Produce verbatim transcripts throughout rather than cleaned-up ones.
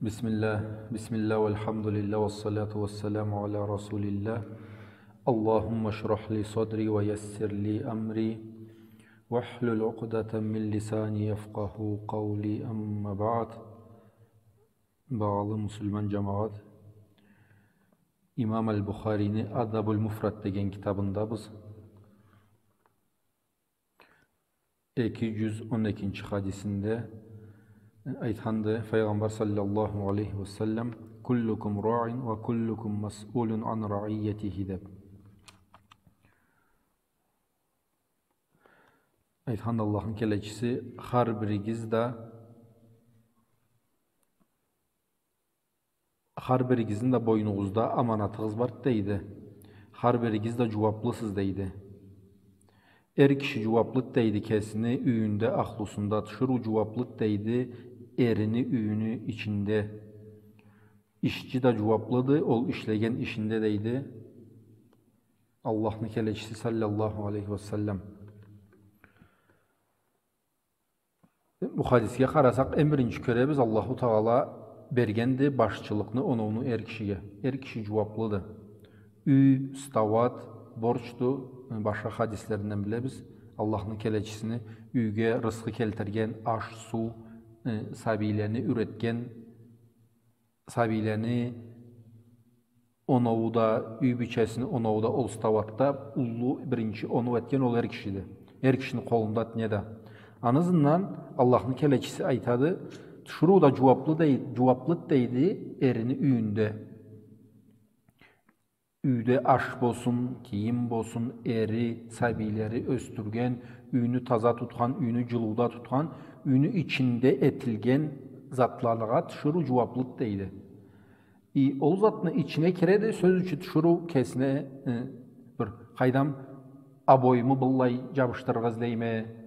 بسم الله، بسم الله والحمد لله والصلاة والسلام على رسول الله. اللهم اشرح لي صدري ويسر لي أمري واحلل عقدة من لساني يفقهوا قولي. أما بعد. Багъалы муслиман джамагъат, Имам аль-Бухарини Адабуль-Муфрад деген китабындабыз. Эки джюз он экинчи хадисинде айтханды Файгъамбар саллаллаху алейхи ва саллам: «Куллукум раин ва куллукум масъулун ан раиятихи», — деб. Айтханды Аллахны келечиси: «Хар биригиз да Хар биригизни да бойнугъузда аманатыгъыз барды, — дейди. — Хар биригиз да джууаблысыз, — дейди. — Эр киши джууаблыды, — дейди, — кесини юйюнде, ахлусунда, тиширыу джууаблыды, — дейди, — эрини юйюню ичинде. Ишчи да джууаблыды ол ишлеген ишинде», — дейди Аллахны келечиси саллаллаху алейхи ва саллам. Бу хадисге къарасакъ, эм биринчи кёребиз, Аллаху Тагъала бергенди башчылыкъны, оноуну эр кишиге. Эр киши джууаблыды. Юй, стауат, борчду, э, башха хадислеринден билебиз. Аллахны келечисини юйге рысхы келтирген, аш, суу, э, сабийлени юретген, сабийлени оноуу да, юй бийчесини оноуу да ол стауатда уллу биринчи оноу этген ол эр кишиди. Эр кишини къолундады не да. Аны ызындан Аллахны келечиси айтады: «Тиширыу да джууаблы дей-, джууаблыды, — дейди, — эрини юйюнде. Юйде аш болсун, кийим болсун, эри, сабийлери ёсдюрген, юйню таза тутхан, юйню джылыуда тутхан, юйню ичинде этилген затлагъа тиширыу джууаблыды», — дейди. И ол затны ичине киреди, сёз ючюн, тиширыу кесине, э, бир, къайдам, обойму быллай джабышдырыргъа излейме,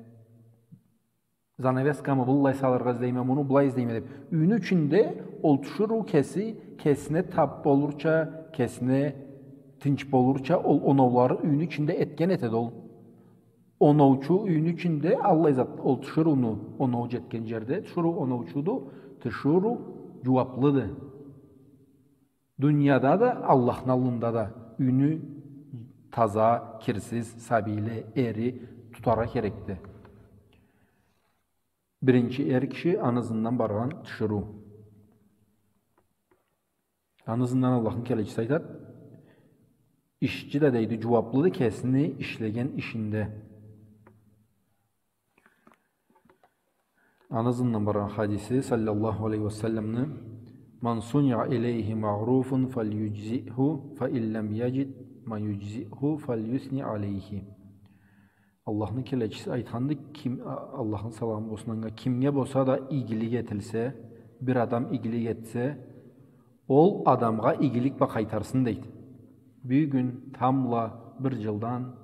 занавескамы быллай салыргъа излейме, муну былай излейме деб. Юйню ичинде ол тиширыу кеси, кесине таб болурча, кесине тынч болурча, ол оноулары юйню ичинде этген этеди ол. Оноучу юйню ичинде аллай зат, ол тиширыуну оноу джетген джерде, тиширыу оноучуду, тиширыу джууаблыды. Дунияда да, Аллахны аллында да юйню таза, кирсиз, сабийле, эри тутаргъа керекди. Биринчи эр киши, аны ызындан баргъан тиширыу. Аны ызындан Аллахны келечиси айтады: «Ишчи да, — дейди, — джууаблыды кесини ишлеген ишинде». Аны ызындан баргъан хадиси саллаллаху алейхи ва салламны: «Ман суниа илейхи маъруфун фальюджзиху, фа ин лам яджид ма юджзиху фальюсни алейхи». Аллахны келечиси айтханды, ким, а-, Аллахны саламы болсун анга, кимге болса да игилик этилсе, бир адам игилик этсе, ол адамгъа игилик бла къайтарсын, дейди. Бюгюн, тамбла, бир джылдан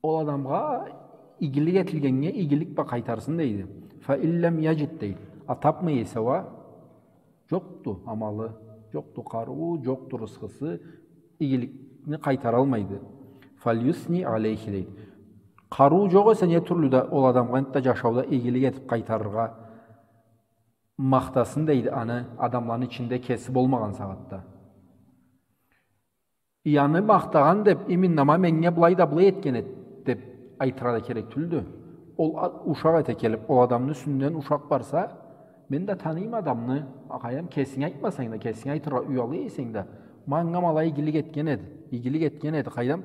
ол адамгъа игилик этилгеннге игилик бла къайтарсын, дейди. Фа ин лам яджид, дейди. А табмай эсе уа, джокъду амалы, джокъду къарыуу, джокъду рысхысы, игиликни къайтаралмайды. Фальюсни алейхи, дейди. Къарыуу джокъ эсе, не тюрлю да ол адамгъа энтда джашауда игилик этиб къайтарыргъа, махтасын, дейди, аны адамланы ичинде кеси болмагъан сагъатда. И аны махтагъан деб, именно ма меннге былай да былай этген эди деб айтыргъа да керек тюлдю. Ол а-, ушакъ эте келиб, ол адамны юсюнден ушакъ барса, мен да таныйма адамны, къайдам, кесинге айтмасанг да, кесинге айтыргъа уяла эсенг да, манга ма алай игилик этген эди, игилик этген эди, къайдам,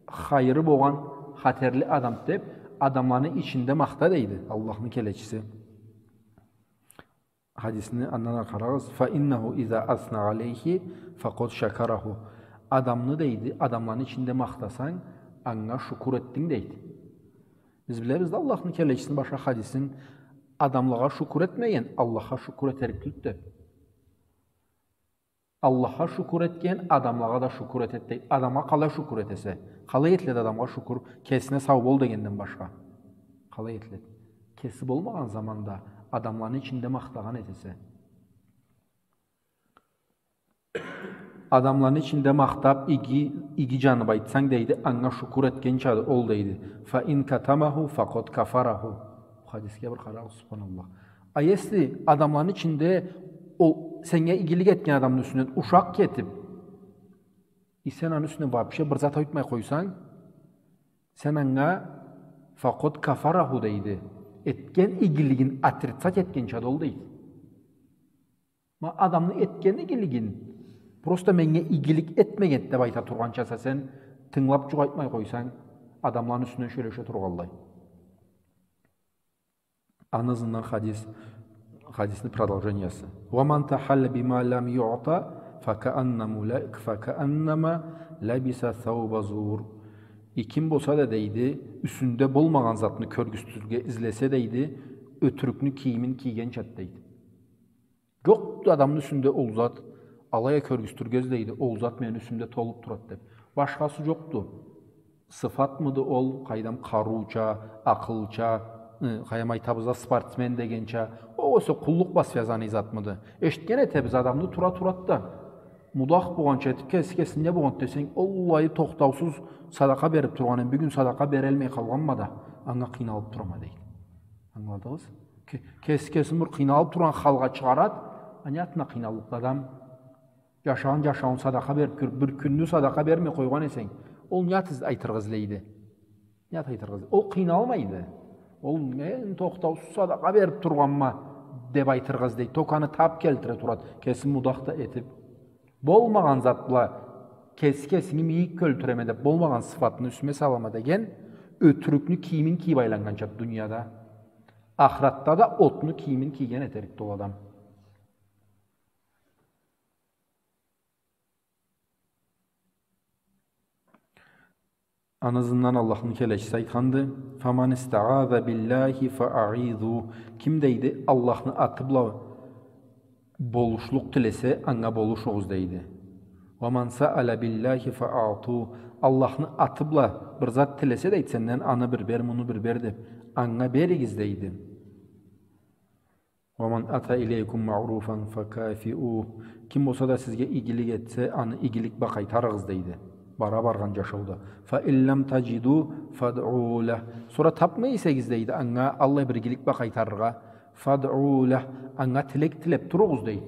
хайыры болгъан хатерли адам деб, адамланы ичинде махта, дейди Аллахны келечиси. Хадисни андан ары къарагъыз. «Фа иннаху иза асна алейхи факъад шакараху». Адамны, дейди, адамланы ичинде махтасанг, анга шукур этдинг, дейди. Биз билебиз да Аллахны келечисини башха хадисин: «Адамлагъа шукур этмеген Аллахха шукур этерик тюлдю», — деб. Аллахха шукур этген адамлагъа да шукур этеди, дейди. Адамгъа къалай шукур этесе? Къалай этиледи адамгъа шукур, кесине сау бол дегенден башха? Къалай этиледи? Кеси болмагъан заманда адамланы ичинде махтагъан этесе. Адамланы ичинде махтаб, иги, иги джаныб айтсанг, дейди, анга шукур этгенчады ол, дейди. «Фа ин катамаху факъад кафараху». Бу хадисге бир къарагъыз, субханаллах. А если адамланы ичинде ол сеннге игилик этген адамны юсюнден ушакъ кетип, и сен аны юсюнден вообще бир зат айтмай къойсанг, сен анга факъад кафараху дейди. Этген игилигин отрицать этгенчады ол дейди. Ма адамны этген игилигин, просто меннге игилик этмегенди деп айта тургъанчаса, сен тынгылап джукъ айтмай къойсанг, адамланы юсюнден сёлеше тургъанлай. Аны ызындан хадис, хадисни продолжениясы. «Ва ман тахалля бима лам юъта, факааннаму ла-, факааннама лабиса сауба зур». И ким болса да, дейди, юсюнде болмагъан затны кёргюзтюрге излесе, дейди, ётюрюкню кийимин кийгенчады, дейди. Джокъду адамны юсюнде ол зат, алай а кёргюзтюрге излейди, ол зат мени юсюмде толуп турады деп. Башхасы джокъду. Сыфатмыды ол, къайдам, къарыуча, акъылча, ы, къайдам айтабыз да, спортсмен дегенча, ол эсе къуллукъ бла связанный затмыды? Эшитген этебиз, адамны тура турады да, мудах болгъанча этип, кеси кесине не болгъанды десенг, оллахи, тохтаусуз садакъа берип тургъан эм, бюгюн садакъа берелмей къалгъанма да, анга къыйналып турама, дейди. Ангыладыгъыз? Ке-, кеси кесин бир къыйналып тургъан халгъа чыгъарады, а не затына къыйналлыкъды адам? Джашагъан джашауун садакъа берип кёрюп, бир кюнню садакъа бермей къойгъан эсенг, ол не зат из-, айтыргъа излейди? Не зат айтыргъа излейди? Ол къыйналмайды. Ол, мен тохтаусуз садакъа берип тургъанма деп айтыргъа излейди. Только аны тап келтире турады, кесин мудах да этип. Болмагъан зат бла, кеси кесинги мийик кёлтюреме деп, болмагъан сыфатны юсюме салама деген, ётюрюкню кийимин кийип айланнганчады дунияда. Ахыратда да отну кийимин кийген этерикди ол адам. Аны ызындан Аллахны келечиси айтханды: «Фаман истааза биллахи фаауизу». Ким, дейди, Аллахны аты бла болушлукъ тилесе, анга болушугъуз, дейди. «Ва ман сааля биллахи фаату». Аллахны аты бла бир зат тилесе, дейди, сенден, аны бир бер, муну бир бер деп, анга беригиз, дейди. «Ва ман ата илейкум маъруфан факафиух». Ким болса да сизге игилик этсе, аны игилик бла къайтарыгъыз, дейди. Бара баргъан джашауда. «Фа ин лам таджиду фадъу лях». Сора тапмай эсегиз, дейди, анга аллай бир игилик бла къайтарыргъа, «фадъу лях», анга тилек тилеп туругъуз, дейди.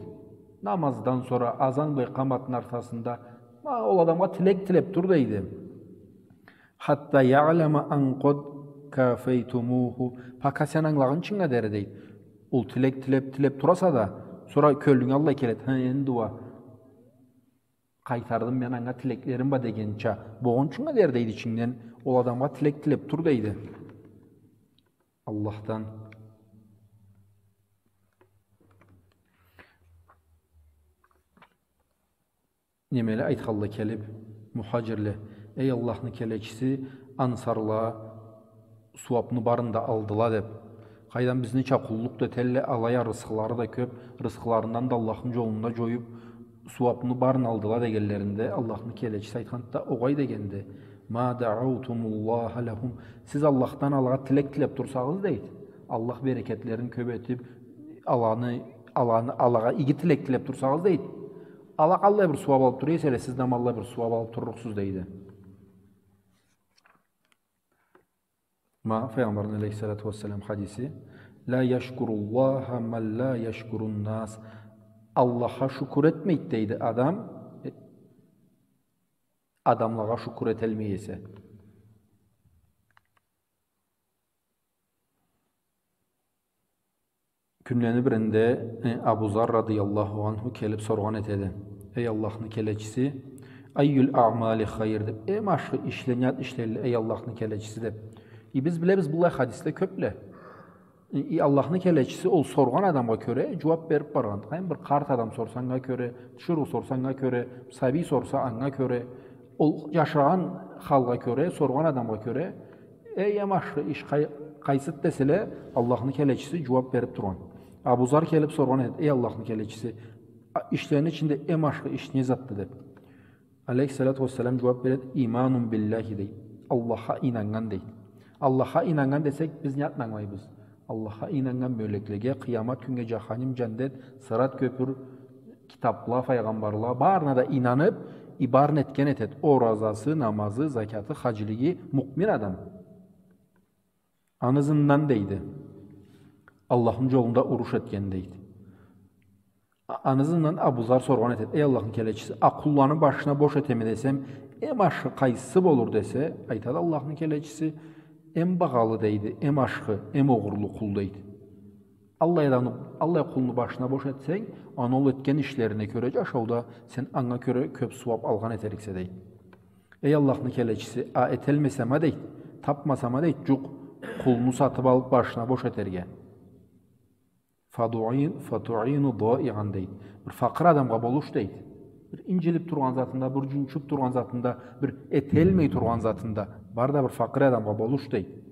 Намаздан сора, азан бла икъаматны ортасында, ма, ол адамгъа тилек тилеп тур, дейди. «Хатта яълама ан къад кафейтумуху». Пока сен ангылагъынчынга дери, дейди. Ол тилек тилеп, тилеп тураса да, сора кёлюнге аллай келеди: «Хы, энди уа, къайтардым мен анга тилеклерим бар» дегенча болгъунчунга дери, дейди, ичингден ол адамгъа тилек тилеп тур, дейди. Аллахдан. Немеле айтханла келип, мухаджирле: «Эй Аллахны келечиси, ансарла сууапны барын да алдыла», — деп. «Къайдан, бизнича къуллукъ да этелле, алай а рысхылары да кёп, рысхыларындан да Аллахны джолунда джоюп, сууапны барын алдыла», — дегенлеринде, Аллахны келечиси айтханды да: «Огъай, — дегенди, — ма даъаутумуллаха лахум». Сиз Аллахдан алагъа тилек тилеп турсагъыз, дейди, Аллах берекетлерин кёп этип, аланы, аланы, алагъа иги тилек тилеп турсагъыз, дейди, ала къаллай бир сууап алып тура эселе, сиз да ма аллай бир сууап алып турлукъсуз, дейди. Ма Файгъамбарны алейхиссалату уассалам хадиси: «Ла яшкуруллаха ман ла яшкурун нас». Аллахха шукур этмейди, дейди, адам, э, адамлагъа шукур этелмей эсе. Кюнлени биринде, э, Абу Зар радыяллаху анху келип соргъан этеди: «Эй Аллахны келечиси, айюл аъмали хайр?» — деп. «Эм ашхы ишле не зат ишлелле, эй Аллахны келечиси?» — деп. И биз билебиз, быллай хадисле кёпле. И, и Аллахны келечиси ол соргъан адамгъа кёре джууап берип баргъан. Къайын, бир къарт адам сорса, анга кёре, тиширыу сорса, анга кёре, сабий сорса, анга кёре, ол джашагъан халгъа кёре, соргъан адамгъа кёре, эй, эм ашхы иш къай-, къайсыды деселе, Аллахны келечиси джууап берип тургъан. Абу Зар келип соргъан эди: «Эй Аллахны келечиси, а, ишлени ичинде эм ашхы иш не затды?» — деп. Алейхиссалату уассалам джууап береди: «Иманун биллахи», — дейди. Аллахха ийнаннган, дейди. Аллахха ийнаннган десек, биз не затны ангылайбыз? Аллахха ийнаннган, мёлеклеге, къыямат кюннге, джаханим, джаннет, сырат кёпюр, китапла, файгъамбарла, барына да ийнанып, и барын этген этеди. Оразасы, намазы, закаты, хаджилиги, муъмин адам. Аны ызындан, дейди, Аллахны джолунда уруш этген, дейди. А-, аны ызындан Абу Зар соргъан этеди: «Эй Аллахны келечиси, а къулланы башына бош этеме десем, эм ашхы къайсысы болур?» — десе, айтады Аллахны келечиси: «Эм багъалы, — дейди, — эм ашхы, эм огъурлу къул», — дейди. «Аллай адамны, аллай къулну башына бош этсенг, аны ол этген ишлерине кёре жашауда сен анга кёре кёп сууап алгъан этериксе», — дейди. «Эй Аллахны келечиси, а этелмесем а, — дейди, — тапмасам а, — дейди, — жукъ къулну сатып алып башына бош этерге». «Фатуин-, фатуину даиан», — дейди. «Бир факъыр адамгъа болуш», — дейди. «Бир инжилип тургъан затында, бир жунчуп тургъан затында, бир этелмей тургъан затында, бар да бир факъыр адамгъа болуш», — дейди.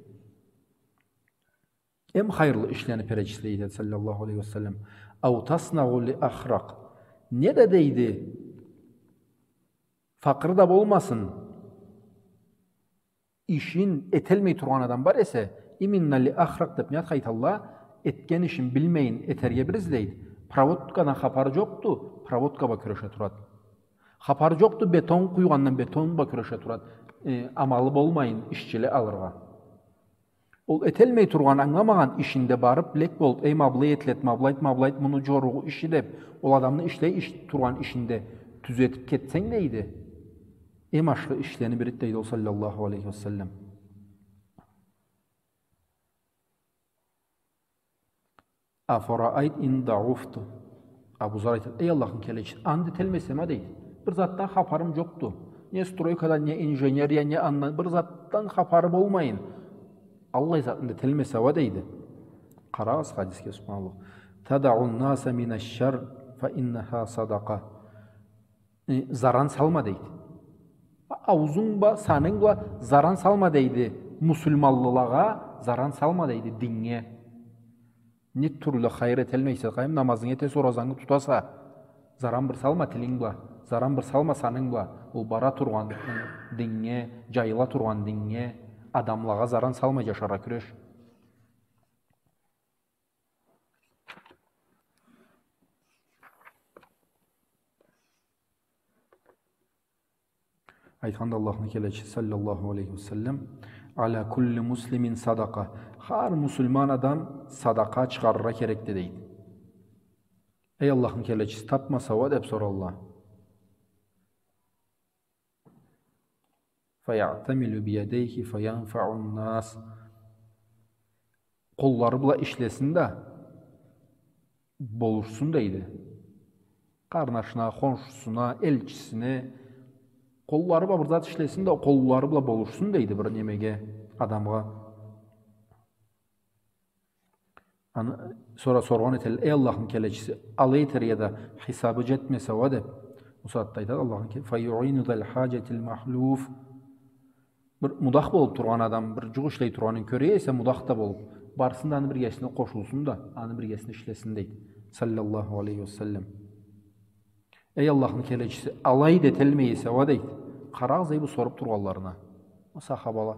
Эм хайырлы ишлени перечислей этеди, саллаллаху алейхи ва саллам. «Ау таснау ли ахрак». Не да, дейди, факъыр да болмасын, ишин этелмей тургъан адам бар эсе, именно ли ахрак деп не зат айталла, этген ишин билмейин этерге бир излейди. Проводкадан хапары жокъду, проводка бла кюреше турады. Хапары жокъду, бетон къуйгъандан, бетон бла кюреше турады. Э, амалы болмайын ишчиле алыргъа. Ол этелмей тургъан, ангыламагъан ишинде барып, лек болуп, «Эй, ма былай этиледи, ма былайды, ма былайды, муну жоругъу, иши», — деп, ол адамны ишлей иш-, тургъан ишинде тюзетип кетсенг, дейди, эм ашхы ишлени бириди, дейди ол, саллаллаху алейхи ва саллам. «Афараайта ин даъуфту». Абу Зар айтады: «Эй Аллахны келечиси, аны да этелмесем а, — дейди, — бир затдан хапарым жокъду. Не стройкадан, не инженерия, не андан, бир затдан хапары болмайын. Аллай затны да этелмесем а», — дейди. Къарагъыз хадисге, субханаллах. «Тадау ннаса мина шшарр, фа иннаха садакъа». Э, заран салма, дейди. Аузунг бла, санынг бла заран салма, дейди. Муслиманлылагъа заран салма, дейди, диннге. Не тюрлю да хайыр этелмейсе, къайым, намазынгы этесе, оразангы тутаса, заран бир салма тилинг бла, заран бир салма санынг бла. Ол бара тургъан диннге, жайыла тургъан диннге, адамлагъа заран салмай жашаргъа кюреш. Айтханды Аллахны келечиси, саллаллаху алейхи ва саллам: «Аля кулли муслимин садакъа». Хар муслиман адам садакъа чыгъарыргъа керекди, дейди. «Эй Аллахны келечиси, тапмаса уа?» — деп соралла. «Фаятамилу биядейхи фаянфау ннас». Къоллары бла ишлесин да болушсун, дейди. Къарнашына, хоншусуна, элчисине, къоллары бла бир зат ишлесин да, къоллары бла болушсун, дейди, бир немеге, адамгъа. Аны сора соргъан этелле: «Эй Аллахны келечиси, алай этерге да хисабы жетмесе уа?» — деп. Ол сагъатда айтады Аллахны ке-, «Фаюину зал хаджатил махлуф». Бир мудах болуп тургъан адам, бир жукъ ишлей тургъанын кёре эсе, мудах да болуп, барсын да аны биргесине къошулсун да, аны биргесине ишлесин, дейди, саллаллаху алейхи ва саллам. «Эй Аллахны келечиси, алай да этелмей эсе уа?» — дейди. Къарагъыз эй бу соруп тургъанларына. О сахабала,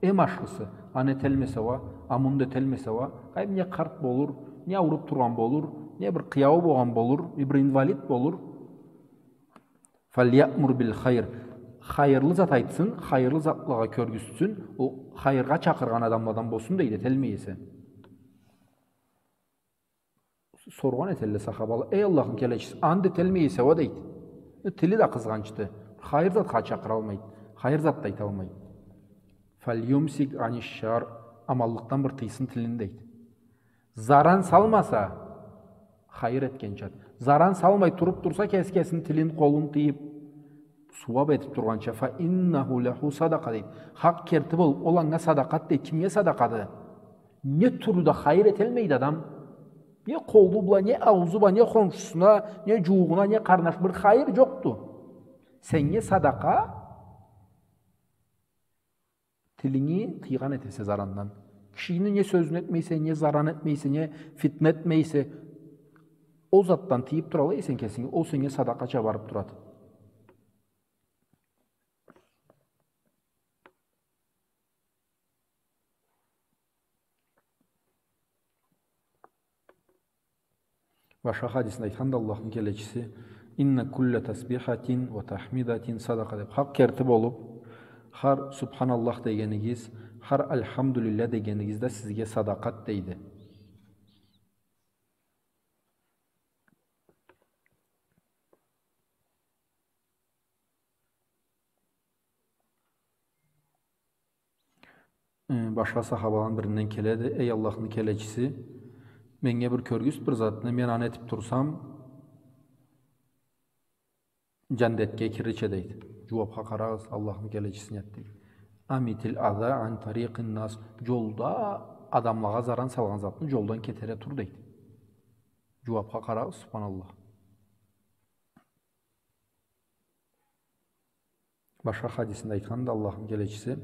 эм ашхысы, аны этелмесе уа, а муну да этелмесе уа, къайым, не къарт болур, не ауруп тургъан болур, не бир къыяуу болгъан болур, не бир инвалид болур. «Фальямур бил хайр». Хайырлы зат айтсын, хайырлы затлагъа кёргюзтсюн, ол хайыргъа чакъыргъан адамладан болсун, дейди, этелмей эсе. Соргъан этелле сахабала: «Эй Аллахны келечиси, аны да этелмей эсе уа?» — дейди. Тили да къызгъанчды. Хайыр затха чакъыралмайды. Хайыр зат да айталмайды. «Фальюмсик аниш шарр». Аманлыкъдан бир тыйсын тилин, дейди. Заран салмаса, хайыр этгенчады. Заран салмай туруп турса, кеси кесини тилин, къолун тыйып, сууап этип тургъанча, «фа иннаху лаху садакъа», — дейди. Хакъ керти болуп, ол анга садакъады, дейди. Кимге садакъады? Не тюрлю да хайыр этелмейди адам. Не къолу бла, не аузу бла, не хоншусуна, не жууугъуна, не къарнаш, бир хайыр жокъду. Сеннге садакъа тилинги тыйгъан этесе зарандан. Кишини не сёзюн этмейсе, не заран этмейсе, не фитне этмейсе, ол затдан тыйып туралай эсенг кесинги, ол сеннге садакъача барып турады. Башха хадисинде айтханды Аллахны келечиси: «Инна кулла тасбихатин ва тахмидатин садакъа», — деп. Хакъ керти болуп, хар субханаллах дегенигиз, хар альхамдулиллях дегенигиз да сизге садакъады, дейди. э, башха сахабаланы биринден келеди: «Эй Аллахны келечиси, меннге бир кёргюзт бир затны, мен аны этип турсам, джандетге кирирча», — дейди. Джууапха къарагъыз, Аллахны келечиси не айтды? «Амитил аза ан тарикъин нас». Джолда адамлагъа заран салгъан затны джолдан кетере тур, дейди. Джууапха къарагъыз, субханаллах. Башха хадисинде айтханды Аллахны келечиси,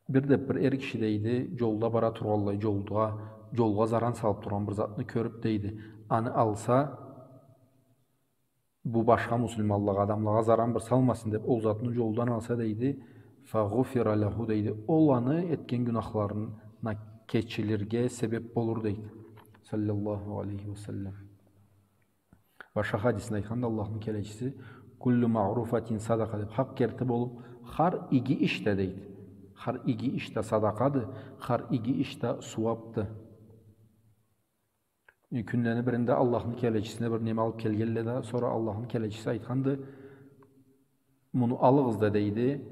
бир да бир эр киши, дейди, джолда бара тургъанлай, джолда, джолгъа заран салып тургъан бир затны кёрюп, дейди, аны алса, бу башха муслиманлагъа, адамлагъа заран бир салмасын деп, ол затны джолдан алса, дейди, «фагъуфира лаху», дейди, ол аны этген гюнахларына кечилирге себеп болур, дейди. Саллаллаху алейхи ва саллам. Башха хадисинде айтханды Аллахны келечиси, «Куллу маъруфатин садакъа», деп, хакъ керти болуп, хар иги иш да, дейди. Хар иги иш да садакъады, хар иги иш да сууапды. Э, кюнлени биринде Аллахны келечисине бир неме алып келгенле да, сора Аллахны келечиси айтханды, «Муну алыгъыз да», — дейди.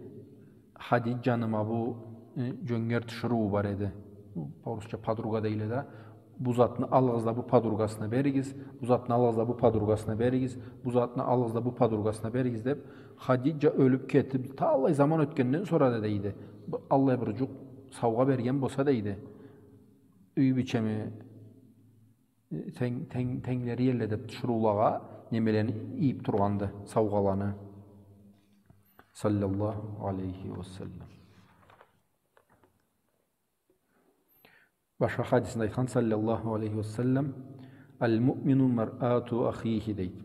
Хадиджаны ма бу, э, джёнгер тиширыуу бар эди. По-русча подруга дейле да. «Бу затны алыгъыз да бу подругасына беригиз, бу затны алыгъыз да бу подругасына беригиз, бу затны алыгъыз да бу подругасына беригиз», — деп, Хадиджа ёлюп кетип, талай заман ётгенден сора да, дейди, бу аллай бир джукъ саугъа берген болса, дейди, юй бийчеми, тенг-, тенг-, тенглери элле деп тиширыулагъа немелени ийип тургъанды, саугъаланы. Саллаллаху алейхи ва саллам. Башха хадисинде айтхан, саллаллаху алейхи ва саллам, «Аль-муъмину маръату ахихи», дейди.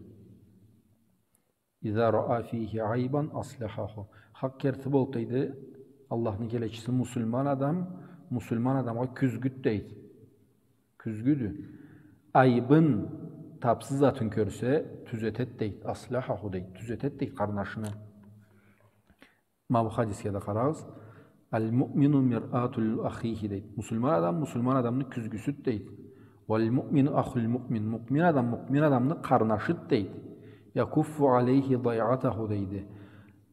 «Иза раа фихи айбан аслахаху». Хакъ керти болуп, дейди, Аллахны келечиси, муслиман адам муслиман адамгъа кюзгюдю, дейди. Кюзгюдю. Айыбын, тапсыз затын кёрсе, тюзетеди, дейди. Аслахаху, дейди. Тюзетеди, дейди, къарнашыны. Ма бу хадисге да къарагъыз. «Аль-муъмину миръату ахихи», дейди. Муслиман адам муслиман адамны кюзгюсюдю, дейди. «Валь-муъмину ахуль-муъмин». Муъмин адам муъмин адамны къарнашыды, дейди. «Якуффу алейхи дайъатаху», дейди.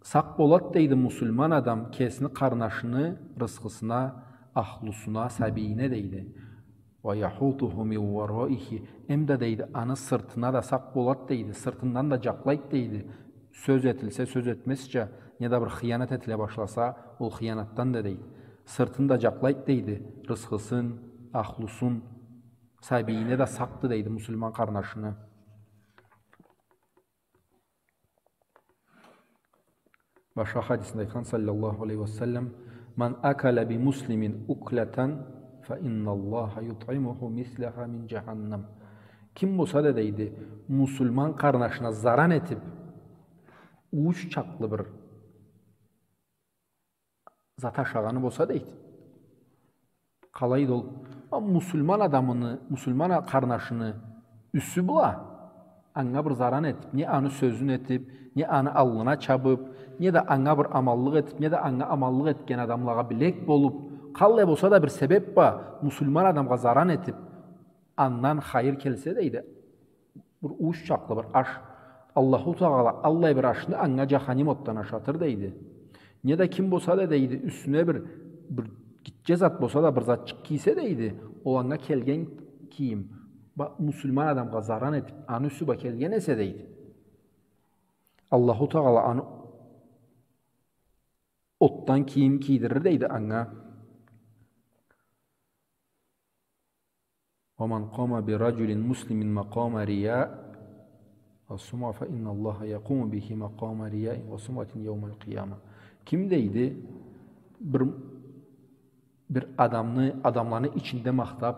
Сакъ болад, дейди, муслиман адам кесини къарнашыны рысхысына, ахлусуна, сабийине, дейди. «Ва яхутуху мин вараихи». Эм да, дейди, аны сыртына да сакъ болад, дейди. Сыртындан да джакълайды, дейди. Сёз этилсе, сёз этмезча, неда бир хыянат этиле башласа, ол хыянатдан да, дейди. Сыртын да джакълайды, дейди. Рысхысын, ахлусун, сабийине да сакъды, дейди, муслиман къарнашыны. Башха хадисинде айтхан, саллаллаху алейхи ва саллам: «Ман акала би муслимин уклатан, фа инналлаха ютъимуху мислаха мин джаханнам». Ким болса да, дейди, муслиман къарнашына заран этип, ууч чакълы бир зат ашагъаны болса, дейди. Къалайды ол? А, муслиман адамыны, муслиман а-, къарнашыны юсю бла, анга бир заран этип, не аны сёзюн этип, не аны аллына чабып, не да анга бир аманлыкъ этип, не да анга аманлыкъ этген адамлагъа билек болуп, къаллай болса да бир себеп бла, муслиман адамгъа заран этип, андан хайыр келсе, дейди, бир ууч чакълы бир аш. Аллаху Тагъала аллай бир ашны анга джаханим отдан ашатыр, дейди. Не да ким болса да, дейди, юсюне бир, бир гитче зат болса да, бир затчыкъ кийсе, дейди, ол анга келген кийим, ба-, муслиман адамгъа заран этип, аны юсю бла келген эсе, дейди, Аллаху Тагъала аны отдан кийим кийдирир, дейди, анга. «Ва ман къама би раджулин муслимин макъама рияин ва сумъа, фа инналлаха якъуму бихи макъама рияин ва сумъатин яумал къияма». Ким, дейди, бир, бир адамны, адамланы ичинде махтап,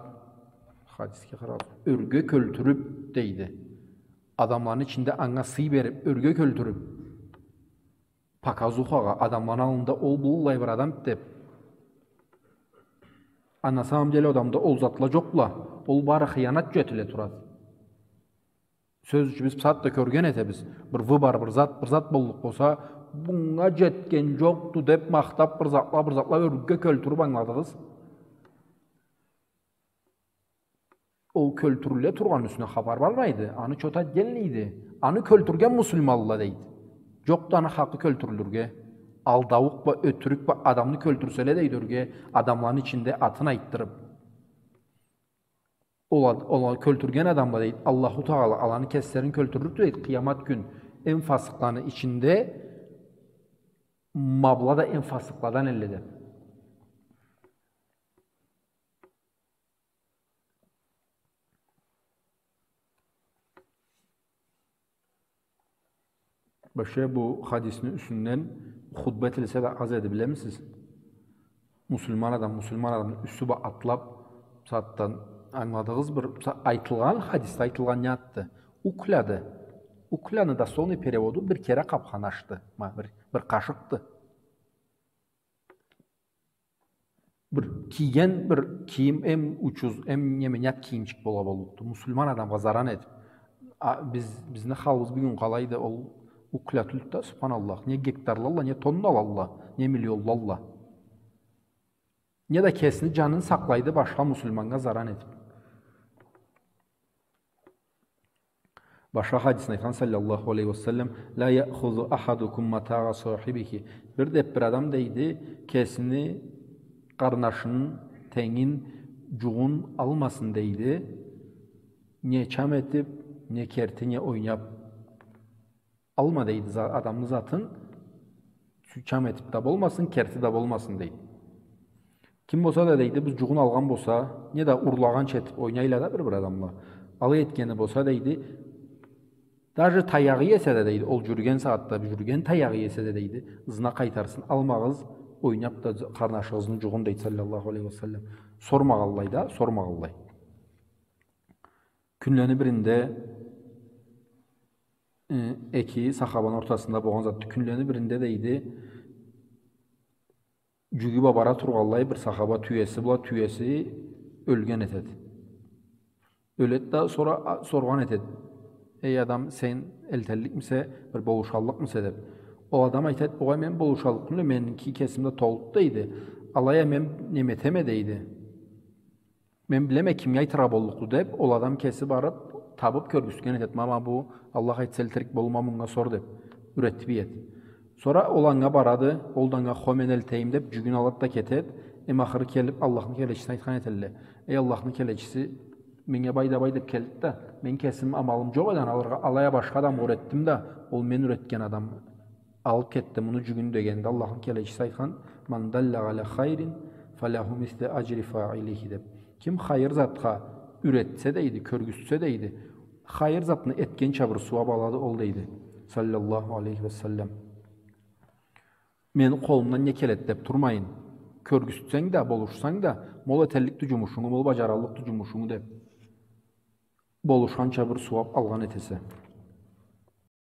хадисге къарап, ёрге кёлтюрюп, дейди. Адамланы ичинде анга сый берип, ёрге кёлтюрюп, показухагъа, адамланы аллында ол быллай бир адамды деп. А на самом деле адамда ол затла джокъла. Ол бары хыянат джетиле турады. Сёз ючюн, биз бусагъатда кёрген этебиз. Бир выбор, бир зат, бир зат боллукъ болса, бунга джетген джокъду деп махтап, бир затла, бир затла ёрге кёлтюрюп, ангыладыгъыз. Ол кёлтюрюле тургъан, юсюне хапар бармайды. Аны чоту отдельныйди. Аны кёлтюрген муслиманла, дейди. Джокъду аны хакъы кёлтюрюлюрге. Алдаукъ бла, ётюрюк бла адамны кёлтюрселе, дейди, ёрге, адамланы ичинде атын айтдырып. Ола, ола кёлтюрген адамла, дейди, Аллаху Тагъала аланы кеслерин кёлтюрлюкдю, дейди, къыямат кюн эм фасыкъланы ичинде, ма была да эм фасыкъладан эдиле, деп. Башы бу хадисни юсюнден хутба этилсе да аз эди, билемисиз? Муслиман адам, муслиман адамны юсю бла атлап, сагъатдан ангыладыгъыз бир, са-, айтылгъан, хадисде айтылгъан не затды? Укляды. Укляны дословный переводу бир кере къапхан ашды. Ма, бир, бир къашыкъды. Бир кийген бир кийим эм учуз, эм неме, ят кийимчик бола боллукъду. Муслиман адамгъа заран этип. А, биз, бизни халыбыз бюгюн къалайды, ол укля тюлдю да, субханаллах. Не гектарлалла, не тонналалла, не миллионлалла. Не да кесини жанын сакълайды башха муслиманнга заран этип. Башха хадисни айтхан, саллаллаху алейхи ва саллам: «Ла яхузу ахадукум матаа сахибихи». Бир да бир адам, дейди, кесини къарнашын, тенгин, жугъун алмасын, дейди. Не чам этип, не керти, не ойнап. Алма, дейди, за-, адамны затын, сю-, чам этип да болмасын, керти да болмасын, дейди. Ким болса да, дейди, бу жугъун алгъан болса, не да урлагъанча этип ойнайла да бир-бир адамла. Алай этгени болса, дейди, даже таягъы эсе да, дейди, ол жюрюген сагъатда жюрюген таягъы эсе да, дейди, ызына къайтарсын, алмагъыз, ойнап да къарнашыгъызны жугъун, дейди, саллаллаху алейхи ва саллам. Сормагъанлай да, сормагъанлай. Кюнлени биринде, э, эки сахабаны ортасында болгъан затды. Кюнлени биринде, дейди, жюгю бла бара тургъанлай бир сахаба тюеси бла, тюеси ёлген этеди. Ёледи да, сора, а, соргъан этеди: «Эй адам, сен элтелликмисе, бир болушаллыкъмыса?» — деп. Ол адам айтады: «Огъай, мен болушаллыкъ тюлме, меники кесим да толуду», — дейди. «Алай а мен неме этеме», — дейди. «Мен билеме кимге айтыргъа боллукъду», — деп, ол адам кеси барып, табып, кёргюзтген этеди. «Ма, ма бу, Аллах айтса, элтирик болур, ма мунга сор», — деп, юретип иеди. Сора ол анга барады, ол да анга: «Хо, мен элтейим», — деп, жюгюн алады да кетеди. Эм ахыры келип, Аллахны келечисине айтхан этелле: «Эй, Аллахны келечиси, меннге бай да бай деп келди да, мен кесим амалым жокъ эди аны алыргъа, алай а башха адамгъа юретдим да, ол мен юретген адам алып кетди муну жюгюн», — дегенде, Аллахны келечиси айтхан: «Ман далла аля хайрин, фаляху мислю ажри фаилихи», — деп. «Ким хайыр затха юретсе, — дейди, — кёргюзтсе, — дейди, — хайыр затны этгенча бир сууап алады ол», — дейди, саллаллаху алейхи ва саллам. «Мени къолумдан не келеди?» — деп турмайын. Кёргюзтсенг да, болушсанг да, ма ол этелликди жумушунгу, ма ол бажараллыкъды жумушунгу деп, болушханча бир сууап алгъан этесе.